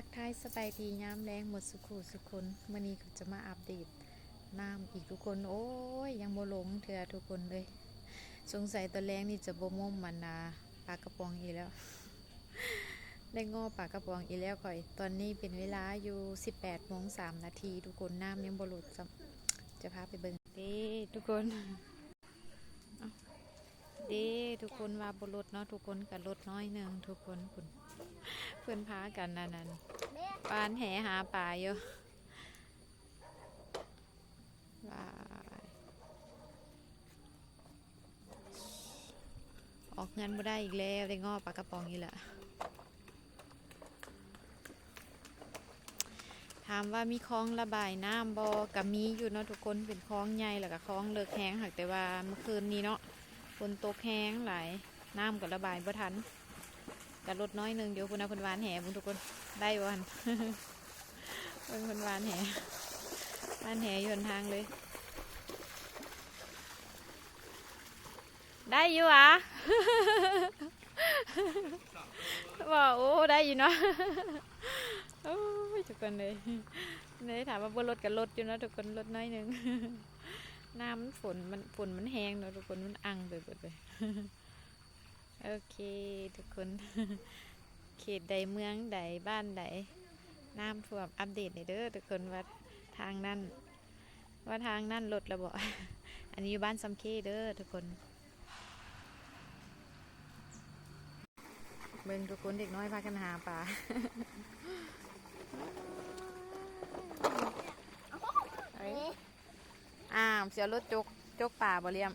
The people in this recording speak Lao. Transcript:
ທັກທາຍສະບາຍດີຍາມແລງໝົດສຸຂູສຸຄົນ. ມື້ນີ້ກໍຈະມາອັບເດດນ້ຳອີກທຸກຄົນ. ໂອ້ຍ ຍັງບໍ່ລົງເທື່ອທຸກຄົນເອີຍ. ສົງໄສຕອນແລງນີ້ຈະບໍ່ໝົ້ມອັນນາ ປາກະປ໋ອງອີກແລ້ວ. ໄດ້ງໍ້ປາກະປ໋ອງອີກແລ້ວຂ້ອຍ. ຕອນນີ້ເປັນເວລາຢູ່ສິບແປດໂມງສາມນາທີທຸກຄົນ. ນ້ຳຍັງບໍ່ລົດຊ້ຳ. ຈະພາໄປເບິ່ງເດ້ທຸກຄົນ. ເດ້ທຸກຄົນ ວ່າບໍ່ລົດເນາະ ທຸກຄົນກໍລົດໜ້ອຍໜຶ່ງທຸກຄົນ. ພຸ້ນ ເພິ່ນພາກັນອັນນັ້ນ ຫວ່ານແຫຫາປາຢູ່. ວ້າຍ ອອກເຮືອນບໍ່ໄດ້ອີກແລ້ວ ໄດ້ງໍ້ປາກະປ໋ອງອີກແລ້ວ. ຖາມວ່າມີຄອງລະບາຍນ້ຳບໍ່? ກະມີຢູ່ເນາະທຸກຄົນ ເປັນຄອງໃຫຍ່ ແລ້ວກະຄອງເລິກແຮງ. ຫາກແຕ່ວ່າມື້ຄືນນີ້ເນາະ ຝົນຕົກແຮງຫຼາຍ ນ້ຳກໍລະບາຍບໍ່ທັນ ກະລົດໜ້ອຍໜຶ່ງຢູ່. ພຸ້ນນະ ເພິ່ນຫວ່ານແຫເບິ່ງທຸກຄົນ ໄດ້ບໍ່ຫັ້ນ? ເບິ່ງເພິ່ນຫວ່ານແຫ ຫວ່ານແຫຢູ່ຫົນທາງເລີຍ. ໄດ້ຢູ່ຫວາ? ວ່າ ໂອ້ ໄດ້ຢູ່ເນາະ. ໂອ້ຍ ທຸກຄົນເອີຍ ໄດ້ຖາມວ່າບໍ່ລົດກໍລົດຢູ່ເນາະທຸກຄົນ ລົດໜ້ອຍໜຶ່ງ. ນ້ຳມັນ ຝົນມັນ ຝົນມັນແຮງເນາະທຸກຄົນ ມັນອັ່ງໄປເບິດເລີຍ. ໂອເຄທຸກຄົນ ເຂດໃດ ເມືອງໃດ ບ້ານໃດ ນ້ຳຖ້ວມ ອັບເດດແດ່ເດີທຸກຄົນ ວ່າທາງນັ້ນ ວ່າທາງນັ້ນລົດແລ້ວບໍ່? ອັນນີ້ຢູ່ບ້ານຊຳເຄເດີທຸກຄົນ. ເບິ່ງທຸກຄົນ ເດັກນ້ອຍພາກັນຫາປາ. ເອີຍ ອ້າວ ຊິເອົາລົດຈົກ ຈົກປາບໍ່ລຽມ?